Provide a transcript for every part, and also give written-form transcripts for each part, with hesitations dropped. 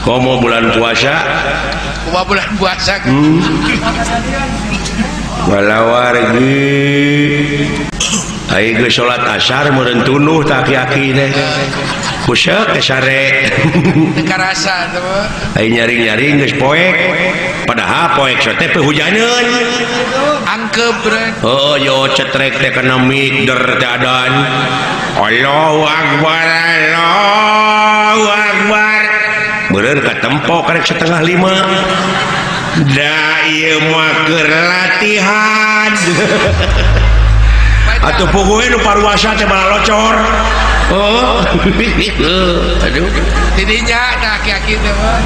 Komo bulan puasa. Kumaha bulan puasa? Walawargi ai geus salat asar meureun tunduh tah aki-aki teh. Kusek teh sare. Teu karasa teh. Ai nyaring-nyaring geus poek. Padahal poek teh hujaneun. Angkep bre. Oh, yo cetrek teh kana mik der teh adan. Allahu Akbar, Allahu Akbar. Meureun katempo karek 4:30. Da ieu mah keur latihan. Atuh puguh nu paruasa teh malah locor. Oh. Aduh. Tidinya nah aki-aki teh mah.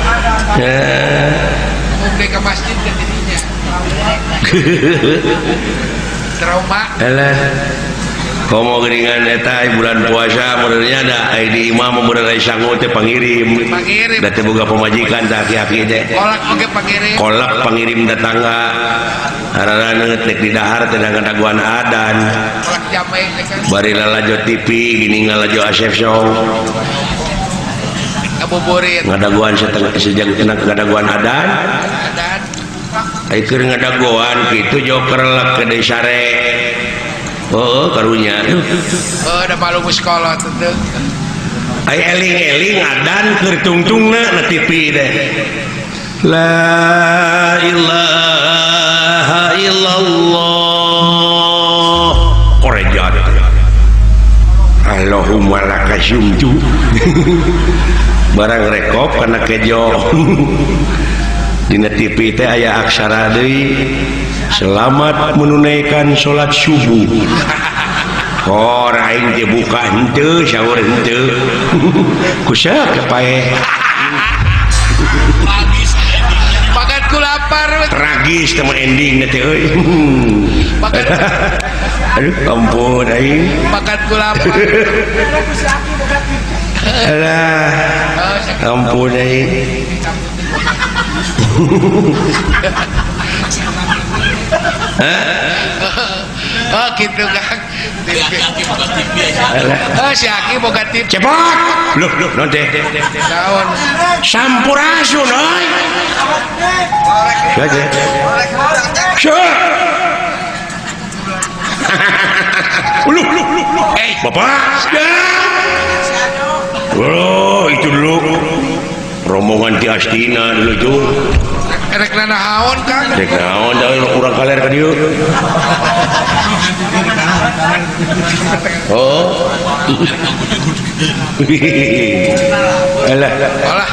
Eh. Mun ke masjid teh tidinya. Trauma. Alah. Komo geuningan eta bulan puasa meureunnya da ai di imah mah meureun ai sangu teh pangirim. Pangirim. Da teu boga pamajikan tah aki-aki teh. Kolak oge pangirim. Kolak pangirim datangga. Hararaneut rek di dahar teh ngadaguan adan. Kolak jamai teh kan. Bari lalajo TV gini ngalajo Asep Show. Ngabuburit. Ngadaguan setengah sejak ngadaguan adan. Adan. Ai keur ngadaguan kitu joker lek ke deui sare. Oh, karunya. Oh, da malu muskola teh. Ai eling-eling adan keur tungtungna na TV teh. La ilaha illallah. Korejat. Allahumma laka sumtu. Barang rekop kana kejo. Dina TV teh aya aksara deui. Selamat menunaikan salat subuh. Kor aing teh buka henteu sahur henteu. Kusa kepae. Makan ku lapar. Tragis teh mah ending teh euy. Makan Aduh ampun aing. Makan ku lapar. Alah ampun aing. Hah? Oh gitu Kang. Oh si Aki boga TV. Cepot. Loh, loh, non teh. Naon? Sampurasun euy. Sia teh. Sia. Loh, loh, loh, loh. Eh, Bapak. Oh, itu dulu rombongan ti Astina dulu itu. Rek nanaon Kang? Rek naon da urang kaler ka dieu. Oh. Alah. Alah.